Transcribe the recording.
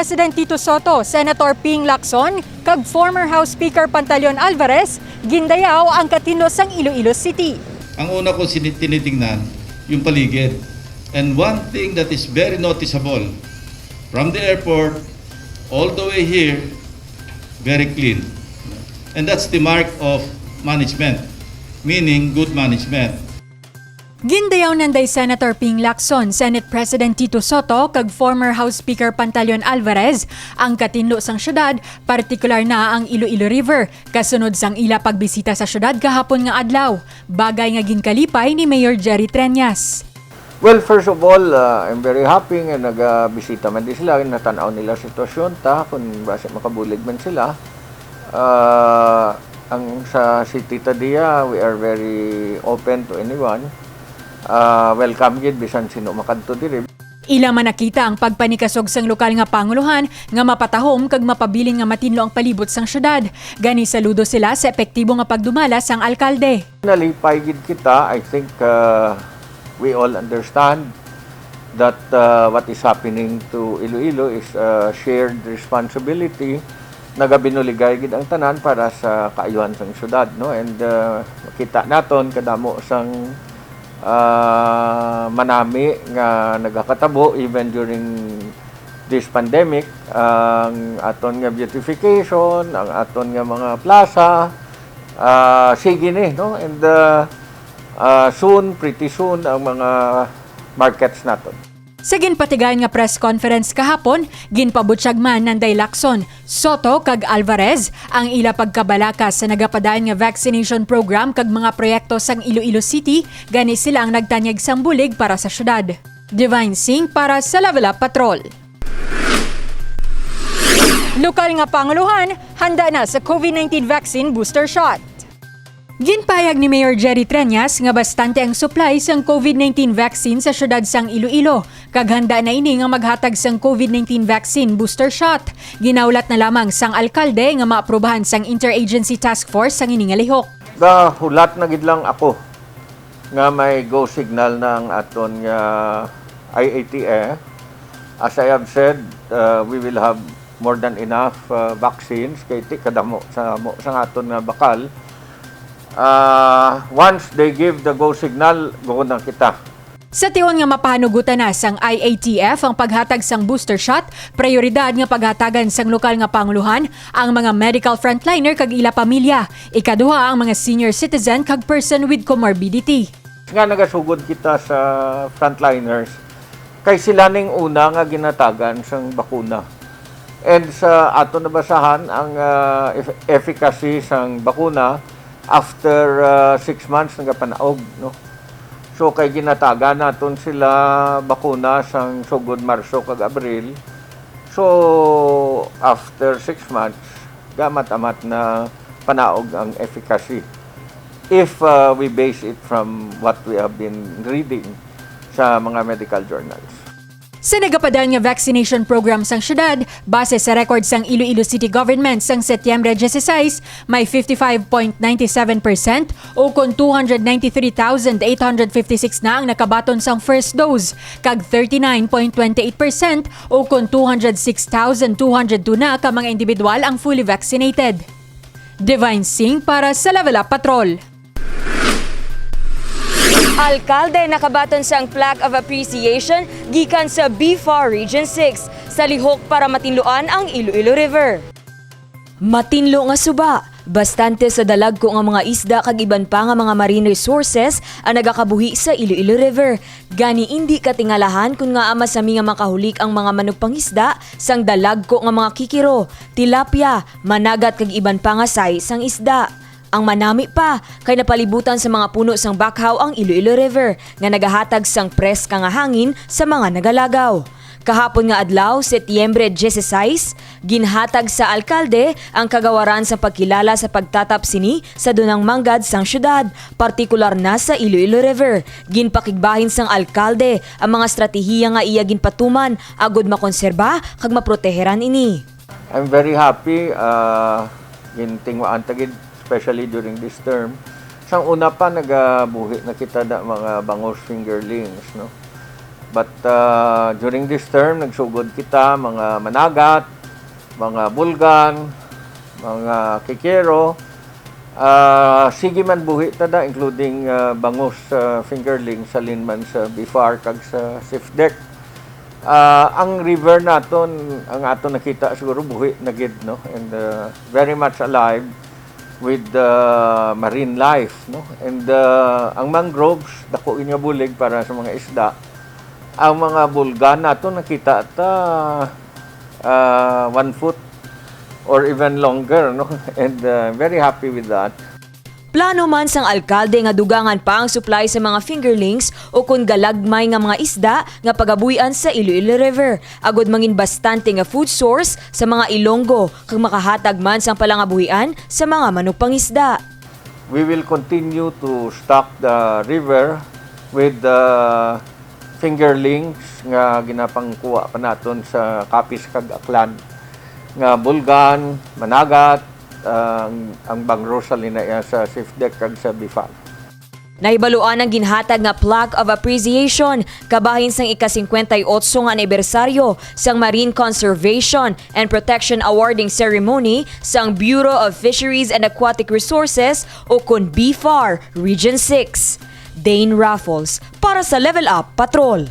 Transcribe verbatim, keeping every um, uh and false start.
President Tito Sotto, Senator Ping Lacson, kag former House Speaker Pantaleon Alvarez, gindayaw ang katinlo sang Iloilo City. Ang una ko sini-, tinitingnan, yung paligid. And one thing that is very noticeable, from the airport all the way here, very clean. And that's the mark of management, meaning good management. Gindayaw nanday Senator Ping Lacson, Senate President Tito Sotto, kag former House Speaker Pantaleon Alvarez ang katinlo sang syudad, partikular na ang Iloilo River, kasunod sang ila pagbisita sa syudad kahapon nga adlaw, bagay nga ginkalipay ni Mayor Jerry Treñas. Well, first of all, uh, I'm very happy nga nagabisita man di sila, natan-aw nila sitwasyon ta kung basi makabulig man sila. Uh, ang sa city ta diya, we are very open to anyone. Uh, welcome gid bisan sino makadto diri. Ila man nakita ang pagpanikasog sang lokal nga pangulohan nga mapatahom kag mapabilin nga matinlo ang palibot sang syudad. Gani saludo sila sa epektibo nga pagdumala sang alkalde. Nalipay gid kita. I think uh, we all understand that uh, what is happening to Iloilo is a shared responsibility. Nagabinuligay gid ang tanan para sa kaayuhan sang syudad, no? And uh, makita naton kadamo sang uh, manami nga nagakatabo even during this pandemic, ang aton nga beautification, ang aton nga mga plaza, uh, sige ni, no? And uh, uh, soon, pretty soon, ang mga markets naton. Sa ginpatigayon nga press conference kahapon, ginpabutyag man nanday Lacson, Sotto kag Alvarez ang ila pagkabalaka sa nagapadayon nga vaccination program kag mga proyekto sang Iloilo City, gani sila ang nagtanyag sang bulig para sa syudad. Divine Singh para sa Level Up Patrol. Lokal nga pangulohan handa na sa COVID nineteen vaccine booster shot. Ginpahayag ni Mayor Jerry Treñas nga bastante ang supply sang COVID nineteen vaccine sa siyudad sang Iloilo, kag handa na ini nga maghatag sang COVID nineteen vaccine booster shot. Ginaulat na lamang sang alkalde nga maaprubahan sang Interagency Task Force sang ini nga lihok. Gahulat na gid lang ako nga may go signal na ang aton nga I A T F. As I have said, uh, we will have more than enough uh, vaccines kay ti kadamo sa mo sa aton nga bakal. Uh, once they give the go signal, go na kita. Sa tion nga mapahanugutan na sang I A T F ang paghatag sang booster shot, prioridad nga paghatagan sang lokal nga pangulohan ang mga medical frontliner kag ila pamilya. Ikaduha ang mga senior citizen kag person with comorbidity. Nga nagasugod kita sa frontliners, kay sila ning una nga ginatagan sang bakuna. And sa ato nabasahan, ang uh, efficacy sang bakuna after uh, six months nagapanaog, no? So kay ginatagan naton sila bakuna sang sugod Marso kag Abril. So after six months, gamat-amat na panaog ang efficacy if uh, we base it from what we have been reading sa mga medical journals. Sa nagapadayon nga vaccination program sang siyudad, base sa record sang Iloilo City Government sang Setyembre dieciséis, may fifty-five point nine seven percent o kon two hundred ninety-three thousand eight hundred fifty-six na ang nakabaton sang first dose, kag thirty-nine point twenty-eight percent o kon two hundred six thousand two hundred two na ka mga individual ang fully vaccinated. Divine Singh para sa Level Up Patrol. Alkalde nakabaton sang plaque of appreciation gikan sa B far Region six sa lihok para matinluan ang Iloilo River. Matinlo nga suba, bastante sa dalagko nga mga isda kag iban pa nga mga marine resources ang nagakabuhi sa Iloilo River. Gani indi katingalahan kon ngaa masami nga makahulik ang mga manugpangisda sang dalagko nga mga kikiro, tilapia, managat kag iban pa nga size sang isda. Ang manami pa kay napalibutan sa mga puno sang bakhaw ang Iloilo River nga nagahatag sang preska nga hangin sa mga nagalagaw. Kahapon nga adlaw, Setyembre dieciséis, ginhatag sa alkalde ang kagawaran sa pagkilala sa pagtatap sini sa dunang manggad sang siyudad, partikular na sa Iloilo River. Ginpakigbahin sang alkalde ang mga estratehiya nga iya ginpatuman agud makonserba kag maproteheran ini. I'm very happy, uh, gintinguhaan ta gid, especially during this term. Sang una pa, nagabuhi na kita na mga bangus fingerlings, no? But uh, during this term, nagsugod kita, mga managat, mga bulgan, mga kikero. Uh, sige man buhi ta da, including uh, bangus, uh, fingerling, sa linman sa BFAR kag sa SIFDEC. Uh, ang river naton, ang aton nakita siguro buhi na gid, no? And uh, very much alive with the marine life, no? And uh, ang mangroves, dako gid nga bulig para sa mga isda. Ang mga bulgan nato nakita ta uh, one foot or even longer, no? And uh, very happy with that. Plano man sang alkalde nga dugangan pa ang supply sa mga fingerlings o kon galagmay nga mga isda nga pagabuy-an sa Iloilo River, agod mangin bastante nga food source sa mga Ilonggo kag makahatag man sang palangabuhian sa mga manugpangisda. We will continue to stock the river with the fingerlings nga ginapangkuha pa naton sa Capiz kag Aklan, nga bulgan, managat, ang, ang bangus sa linaya sa SIFDEC kag sa BFAR. Nahibaluan ang ginhatag nga Plaque of Appreciation kabahin sang ika-singkwenta y otso nga anibersaryo sang Marine Conservation and Protection Awarding Ceremony sang Bureau of Fisheries and Aquatic Resources o kon BFAR Region six. Dane Raffles para sa Level Up Patrol.